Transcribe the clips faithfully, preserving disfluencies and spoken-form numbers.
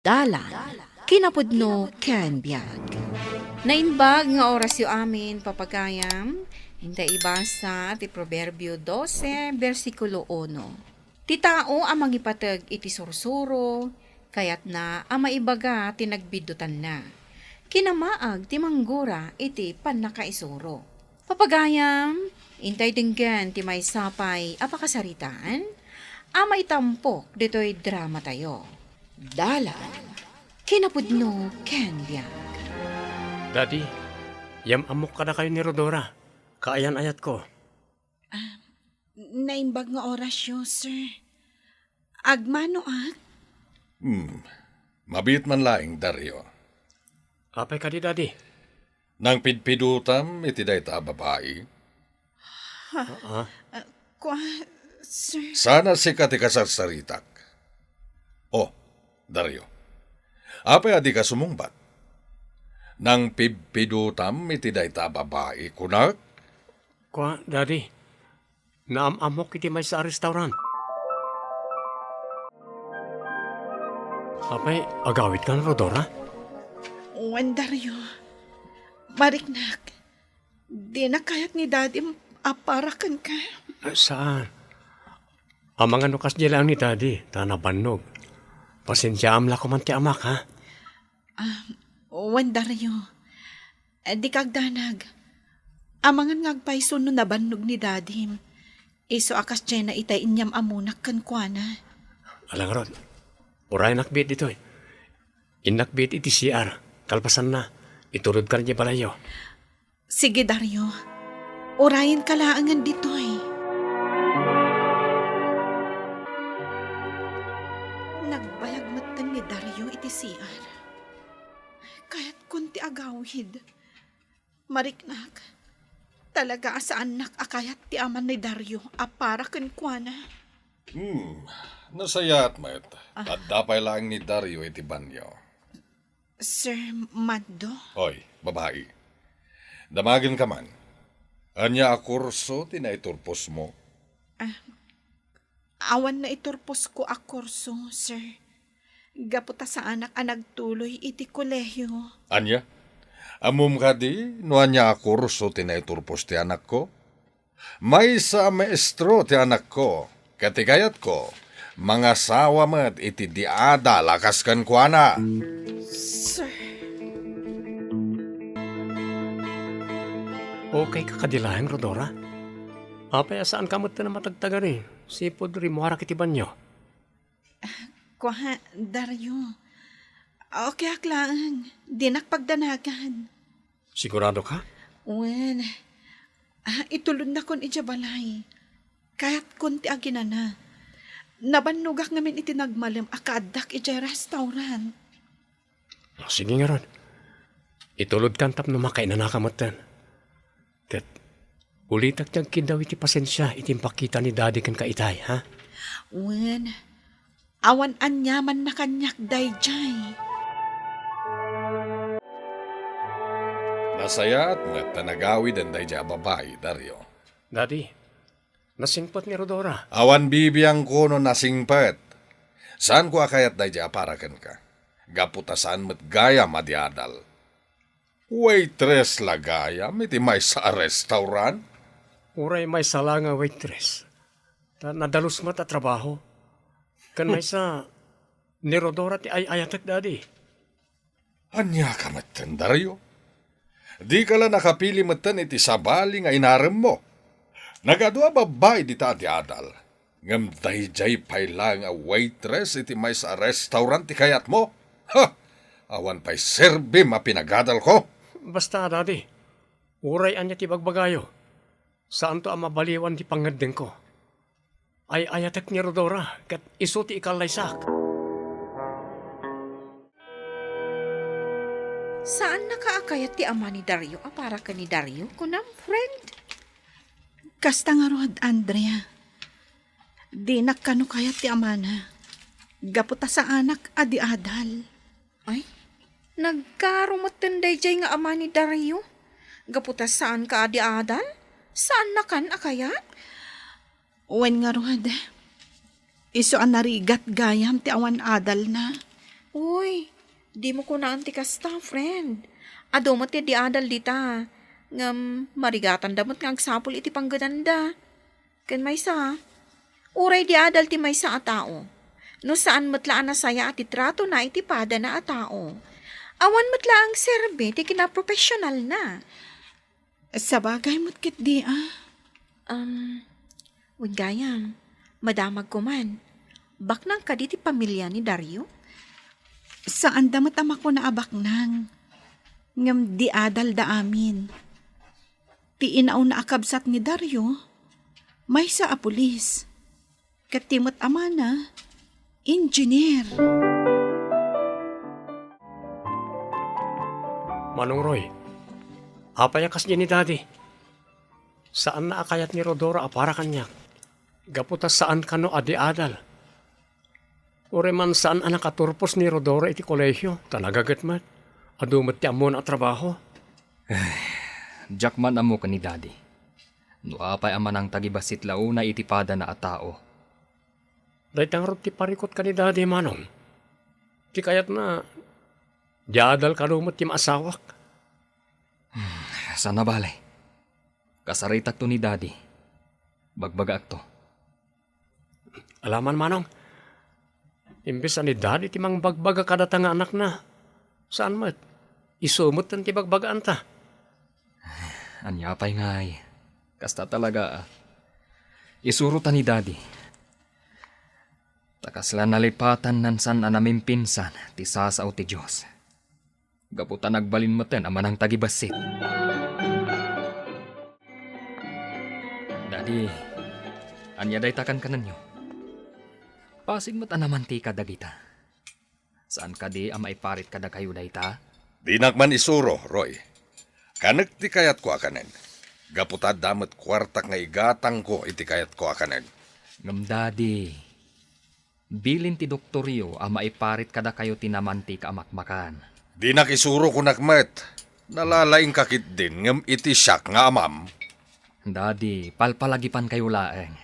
Dalan, kinapudno ken biag. Naimbag nga orasyo amin, papagayam. Inta ibasa ti Proverbio dose, bersikulo uno. Ti tao a mangipateg iti sursuro, kayatna a maibaga ti nagbiddutanna. Kinamaag ti manggura iti pannakaisuro. Papagayam, intay denggen ti maysa pay a pakasaritaan a maitampok ditoy dramatayo. Dalan, kinapudno ken biag. Daddy, yam-ammok kadakayo ni Rodora. Kaayan-ayatko. Ah, naimbag nga orasyo, sir. Agmanoak? Hmm. Mabiit man laeng, Dario. Apay kadi, Daddy? Nangpidpidutam iti dayta a babai? Ha? Ah, ah. Ah, kua, sir. Saan a sika ti kasarsaritak. Oh, Dario. Apay a dika sumungbat? Nangpidpidutam iti dayta a babai, kunak? Kua, Daddy. Naam-ammok iti maysa a restaurant. Apay, agawidkan, Rodora? Wen, Dario. Mariknak, dina kayat ni Daddy a para kenka. Saan? Amangan no kasdiay laeng ni Daddy, ta nabannog. Pasensiaam la koman ti amak, ha? Ah, wen, Dario. Eh, dika agdanag. Amangan nga agpayso no nabannog ni Dadim. Isu a kasdiay na itay inyam-ammonak kenkuana. Ala ngarud, urayenak biit ditoy. Innak biit iti C R. Kalpasanna, itulodkan idiay balayyo. Sige, Dario. Urayenka laengen ditoy. Nagbayag metten ni Dario iti C R. Kayatkon ti agawid. Mariknak, talaga a saannak a kayat ti ama ni Dario a para kenkuana. Hmm, nasayaat met. Ah. Adda pay laeng ni Dario iti banio. Sir Mando? Oy, babai. Damagenka man. Ania a kurso ti naiturposmo? Ah, awan naiturposko a kurso, sir. Gapu ta saanak a nagtuloy iti kolehio. Ania? Ammom kadi no ania a kurso ti naiturpos ti anakko? Maysa a maestro ti anakko, ket ti kayatko, mangasawa met iti di adal a kas kenkuana. Sir. Okay ka kadi laeng, Rodora? Apay a saanka met a matagtagari, sipud rimmuarak iti banio? Kua, Dario. Okay ak laeng. Dinak pagdanagan. Sigurado ka? Wen. Ah, itulodnakon idiay balay. Kayatkon ti aginana. Nabannogak ngamin iti nagmalem a kaaddak idiay restaurant. Ah, sige ngarud. Itulodkan tapno makainanaka metten. Ket ulitak ti agkiddaw iti pasensia iti impakita ni Daddy kenka itay, ha? Wen, awan aniamanna kaniak daydiay. Nasayaat met ta nagawiden daydiay a babai, Dario. Daddy, nasingpet ni Rodora. Awan bibiangko no nasingpet. Saanko a kayat daydiay a para kenka. Gapu ta saan met gayam a di adal. Waitress la gayam iti maysa a restaurant? Uray maysa la nga waitress. Ta nadalus met a trabaho. Ken maysa, ni Rodora ti ay-ayatek, Daddy. Ania ka metten, Dario? Dika la nakapili metten iti sabali nga inaremmo. Nagadu a babbai dita a di adal. Ngem daydiay pay laeng a waitress iti maysa a restaurant ti kayatmo? Ha! Awan pay serbim a pinagadalko. Basta, Daddy, uray ania ti bagbagayo, saanto a mabaliwan ti pangngeddengko. Ay-ayatek ni Rodora, ket isu ti ikallaysak. Saannaka a kayat ti ama ni Dario a para ken ni Dario, kunam, friend? Kasta ngarud, Andrea. Dinak kano kayat ti amana. Gapu ta saanak a di adal. Ay, nagkaro metten daydiay nga ama ni Dario. Gapu ta saanka a di adal, saannakan a kayat? Wen ngarud, isu a narigat gayam ti awan adalna. Uy, dimo kunaan ti kasta, friend. Adu met ti adal dita. Ngem marigatanda met nga agsapul iti panggedanda. Ken maysa, uray di adal ti maysa a tao, no saan met la a nasayaat ti tratona iti padana a tao, awan met la a serbi ti kinaprofesionalna. Sabagay met ketdi a. Um, wen gayam, madamagko man. Baknang kadi ti pamilia ni Dario? Saanda met a makuna a baknang. Ngem di adalda amin. Ti inauna a kabsat ni Dario, maysa a pulis. Ket ti met amana, engineer. Manong Roy, apay a kasdi ni Daddy? Saanna a kayat ni Rodora a para kaniak. Gapu ta saan kano a di adal. Uray man saan a nakaturpos ni Rodora iti kolehio, ta nagaget met. Adu met ti ammona a trabaho. Diak man ammo ken ni Daddy. No apay a manangtagibassit la unay iti padana a tao. Dayta ngarud ti parikut ken ni Daddy, Manong. Ti kayatna, di adal kano met ti maasawak. Saan a bale. Kasaritakto ni Daddy. Bagbagaakto. Alaman, Manong. Imbes a ni Daddy ti mangbagbaga kadata nga anakna. Saan met? Isu met ti bagbagaanta. Ania pay ngay? Kasta talaga, a. Isuro ta ni Daddy. Ta kasla nalipatan nan saan a namimpinsan ti sasao ti Dios. Gapu ta nagbalin meten a manangtagibassit. Daddy, ania dayta kankanenyo? Pasig met a namantika dagita. Saan kadi a maiparit kadakayo dayta? Dinak man isuro, Roy. Kanek ti kayatko a kanen. Gapu ta adda met kuartak nga igatangko iti kayatko a kanen. Ngem, Daddy, bilin ti doktoryo a maiparit kadakayo ti namantika a makmakan. Dinak isuro, kunak met. Nalalaingka ketdin ngem iti siak nga amam. Daddy, palpalagipankayo laeng.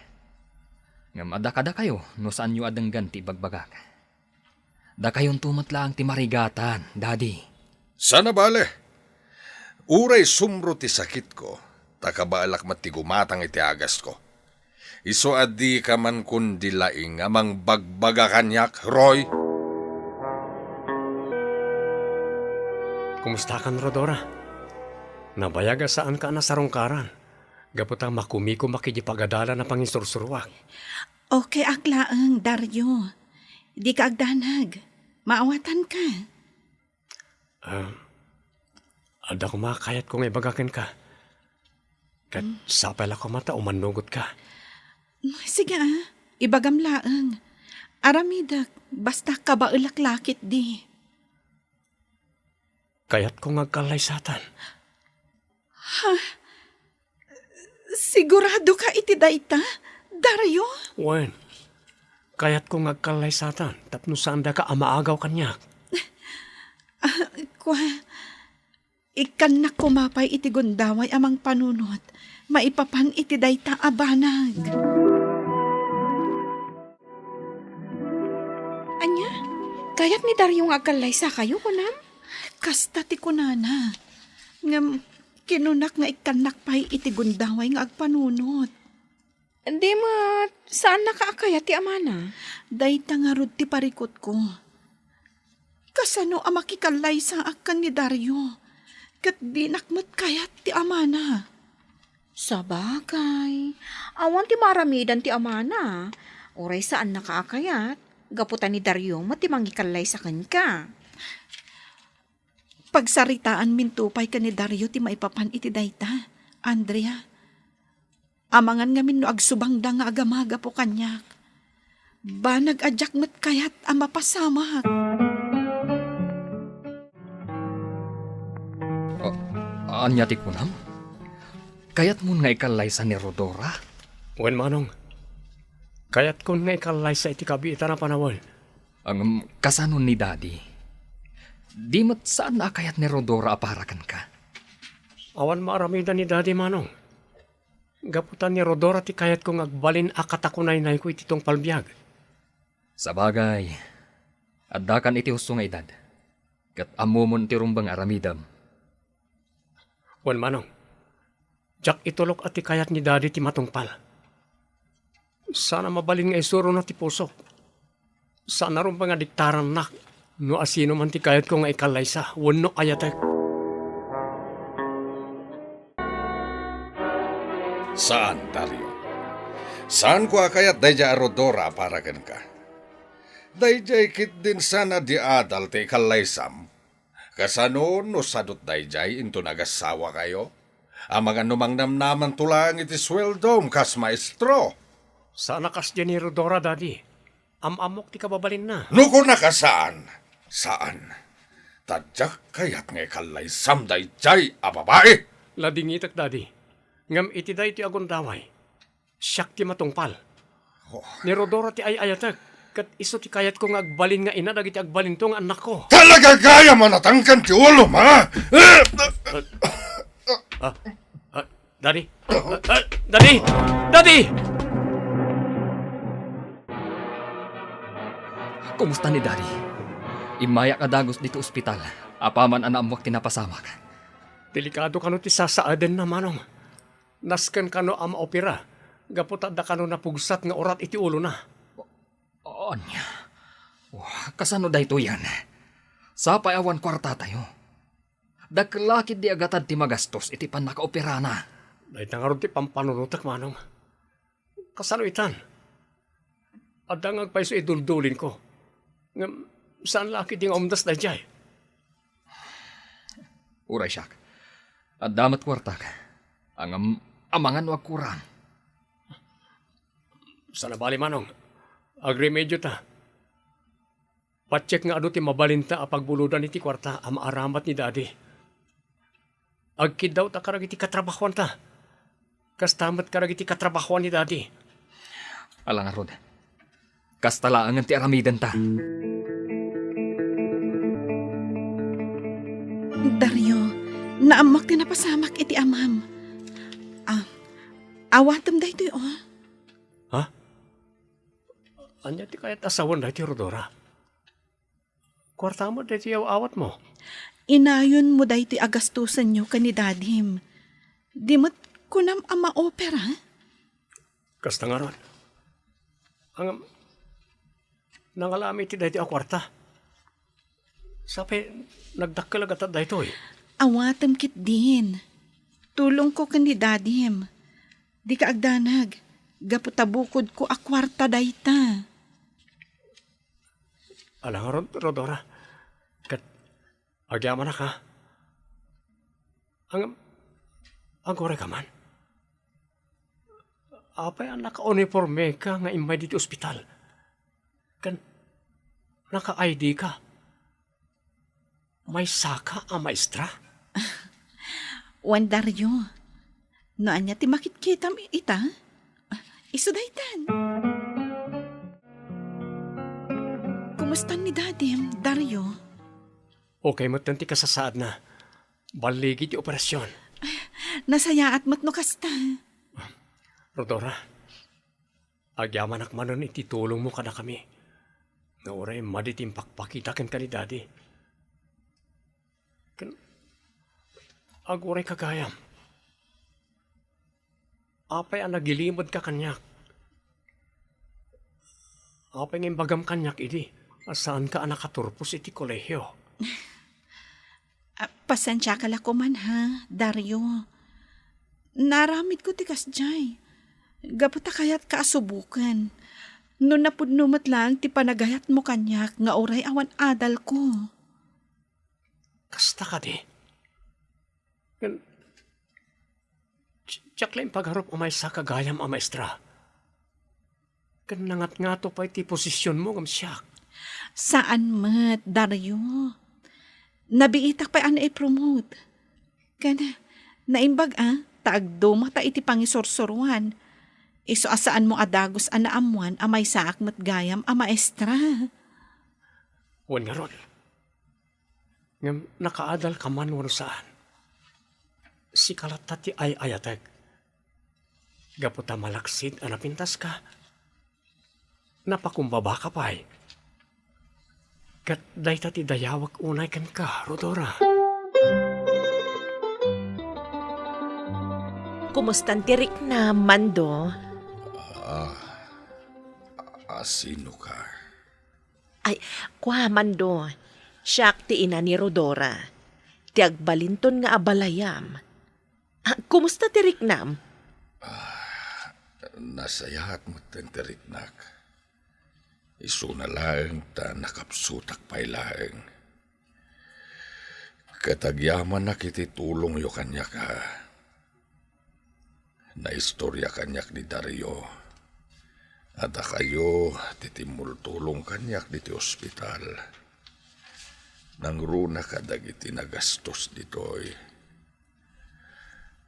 Ngem adda kadakayo no saanyo a denggen ti ibagbagak. Dakayonto met laeng ti marigatan, Daddy. Saan a bale. Uray sumro ti sakitko, ta kabaelak met ti gumatang iti agasko. Isu a dika man kundi laing a mangbagbaga kaniak, Roy. Kumustakan, Rodora? Nabayag a saanka a nasarungkaran, gapu ta makumikumak iti pagadalan a panginsursuruak. Okay ak laeng, Dario. Dika agdanag. Maawatanka. Ah, adda koma kayatko nga ibaga kenka. Ket sapay la koma ta umannugotka. Sige, a. Ibagam laeng. Aramidek, basta kabaelak la ketdi. Kayatko nga agkallaysatan. Ha? Siguradoka iti dayta, Dario? Wen, kayatko nga agkallaysatan tapno saandaka a maagaw kaniak. Ah, kua, ikkannak koma pay iti gundaway a mangpanunot maipapan iti dayta a banag. Ania? Kayat ni Dario nga agkallaysakayo, kunam? Kasta ti kunana. Ngem, kinunak nga ikkannak pay iti gundaway nga agpanunot. Di met, saannaka a kayat ti amana? Dayta ngarud ti parikutko. Kasano a makikallaysaak ken ni Dario? Ket dinak met kayat ti amana. Sabagay, awan ti maaramidan ti amana. Uray saannaka a kayat, gapu ta ni Dario met ti mangikallaysa kenka. Pagsaritaanminto pay ken ni Dario ti maipapan iti dayta, Andrea. Amangan ngamin no agsubangda nga agama gapu kaniak. Banag a diak met kayat a mapasamak. A-, ania ti kunam? Kayatmon nga ikallaysa ni Rodora? Wen, Manong. Kayatkon nga ikallaysa iti kabiitan a panawen. Ngem, kasano ni Daddy? Di met saanna a kayat ni Rodora a para kenka? Awan maaramidan ni Daddy, Manong. Gapu ta ni Rodora ti kayatko nga agbalin a katakunaynayko iti tungpal biag. Sabagay, Addakan iti husto nga edad, ket ammomon ti rumbeng a aramidem. Wen, Manong, diak itulok a ti kayat ni Daddy ti matungpal. Saan a mabalin nga isurona ti pusok. Saan a rumbeng a diktarannak no asino man ti kayatko nga ikallaysa wenno ayatek. Saan, Dario. Saanko a kayat daydiay a Rodora a para kenka. Daydiay ketdin saan a di adal ti ikallaysam. Kasano no sadut daydiay inton agassawakayo? Amangan no mangnamnamanto laeng iti sueldom kas maestro. Saan a kasdiay ni Rodora, Daddy. Am-ammok ti kababalinna. No kunaka saan, saan. Ta diak kayat nga ikallaysam daydiay a babai. Ladingitek, Daddy. Ngem iti daytoy a gundaway, siak ti matungpal. Oh. Ni Rodora ti ay-ayatek, ket isu ti kayatko nga agbalin nga ina dagiti agbalinto nga annakko. Talaga gayam a natangken ti ulom, ha? Ah, ah, Daddy? Ah, ah, Daddy! Daddy! Kumusta ni Daddy? Immayak a dagus ditoy ospital, apaman a naammoak ti napasamak. Delikado kano ti sasaadenna, Manong. Nasken kano a maopera, gapu ta adda kano napugsat nga urat iti ulona. Ania? Wah, kasano daytoyen? Sapay awan kuartatayo. Dakkel la ketdi a gatad ti magastos iti pannakaoperana. Dayta ngarud ti pampanunotek, Manong. Kasano itan? Adda nga agpayso iduldulinko. Ngem saan la ketdi nga umdas daydiay. Uray siak. Adda met kuartak. Ngem amangan no agkurang. Saan a bali, Manong. Agremedyo ta. Patiek nga adu ti mabalinta a pagbulodan iti kuarta a maaramat ni Daddy. Agkiddawta kadagiti katrabahoanta. Kasta met kadagiti katrabahoan ni Daddy. Ala ngarud. Kasta laengen ti aramidenta. Dario, naammoak ti napasamak iti amam. Ah, awatem daytoy, oh. Ha? Ania ti kayat a sawen daytoy, Rodora? Kuarta met daytoy aw-awatmo. Inayonmo daytoy a gastosenyo ken ni Dadim. Di met kunam a maopera? Kasta ngarud. Ngem, nangalami iti daytoy a kuarta. Sapay, nagdakkel a gatad daytoy. Awatem ketdin. Tulongko ken ni Dadim. Dika agdanag. Gapu ta bukodko a kuarta dayta. Ala ngarud, Rodora. Ket agyamanak, ha? Ang, aguray ka man? Apay a nakauniporme ka nga immay ditoy ospital? Ken naka-I D ka? Maysaka a maestra? Wen, Dario, no ania ti makitkitam ita? Isu daytan. Kumusta ni Dadim, Dario? Okay metten ti kasasaadna. Balligi ti operasion. Nasayaat met no kasta. Rodora, agyamanak manen iti tulongmo kadakami. Nga uray madi ti impakpakita kenka ni Daddy. Ken aguray ka gayam. Apay a nagilimedka kaniak? Apay nga imbagam kaniak idi a saanka a nakaturpos iti kolehio? Ah, pasensiaka la koman, ha, Dario. Naaramidko ti kasdiay. Gapu ta kayatka a suboken. No napudno met laeng ti panagayatmo kaniak nga uray awan adalko. Kasta kadi? Ngem, di-, diak la impagarup a maysaka gayam a maestra. Ken nangatngato pay ti posisionmo ngem siak. Saan met, Dario. Nabiitak pay a naipromote. Ken naimbag a ta agdumata iti pangisursuroan. Isu a saanmo a dagus a naammoan a maysaak met gayam a maestra. Wen ngarud. Ngem nakaadal ka man wenno saan? Sika latta ti ay-ayatek. Gapu ta malaksid a napintaska, napakumbaba ka pay. Ket dayta ti dayawek unay kenka, Rodora. Kumustan ti riknam, Mando? Ah, a-, asino ka? Ay, kua, Mando. Siak ti ina ni Rodora. Ti agbalinton nga abalayam. Ah, kumusta ti riknam? Ah, nasayaat metten ti riknak. Isuna laeng ta nakapsutak pay laeng. Ket agyamanak iti tulongyo kaniak, a. Naistoria kaniak ni Dario. A dakayo ti timmultulong kaniak ditoy ospital. Nangruna kadagiti nagastos ditoy.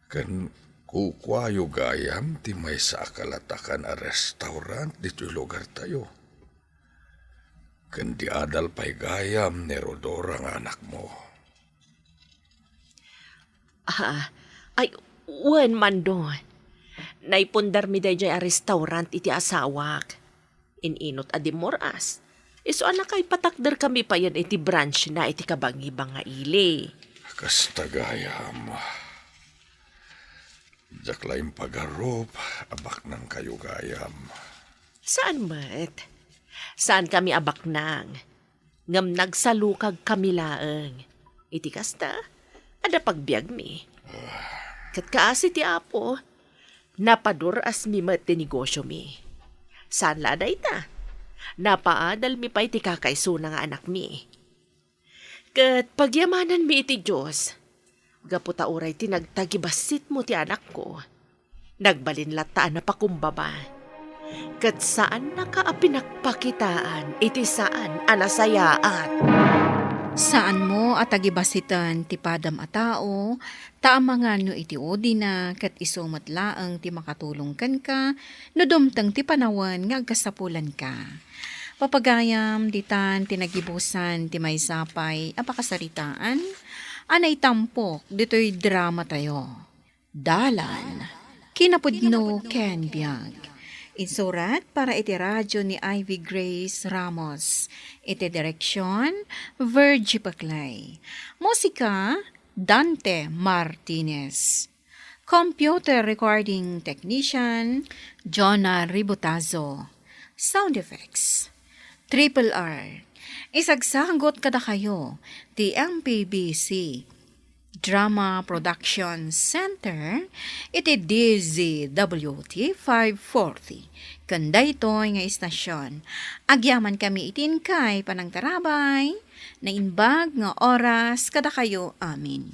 Ken kukuayo gayam ti maysa a kalatakan a restaurant ditoy lugartayo. Ken di adal pay gayam ni Rodora nga anakmo. Ah, ay, wen, Mando. Naipundarmi daydiay a restaurant iti asawak. In-inut a dimmuras. Isu a nakaipatakderkami payen iti branch na iti kabangibang nga ili. Kasta gayam. Diak la impagarup a baknangkayo gayam. Saan met. Saankami a baknang. Ngem nagsalukagkami laeng. Iti kasta, adda pagbiagmi. Ket kaasi ti Apo, napadur-asmi met ti negosyomi. Saan la a dayta, napaadalmi pay ti kakaisuna nga anakmi. Ket pagyamananmi iti Dios, gapu ta uray ti nagtagibassitmo ti anakko, nagbalin latta a napakumbaba. Ket saannaka a pinakpakitaan iti saan a nasayaat. Saanmo a tagibassiten ti padam a tao, ta amangan no iti udina ket isu met laeng ti makatulong kenka no dumteng ti panawen nga agkasapulanka. Papagayam, ditan ti nagibusan ti maysa pay a pakasaritaan a naitampok ditoy dramatayo. Dalan, kinapudno ken biag. Insurat para iti radio ni Ivy Grace Ramos. Iti direksyon, Virgie Paclay. Musika, Dante Martinez. Computer recording technician, Jonah Ributazo. Sound effects, Triple R. Isagsagut kadakayo ti M P B C Drama Production Center iti D Z W T five forty. Ken daytoy nga istasyon, agyamankami iti inkay panangtarabay, naimbag nga oras kadakayo amin.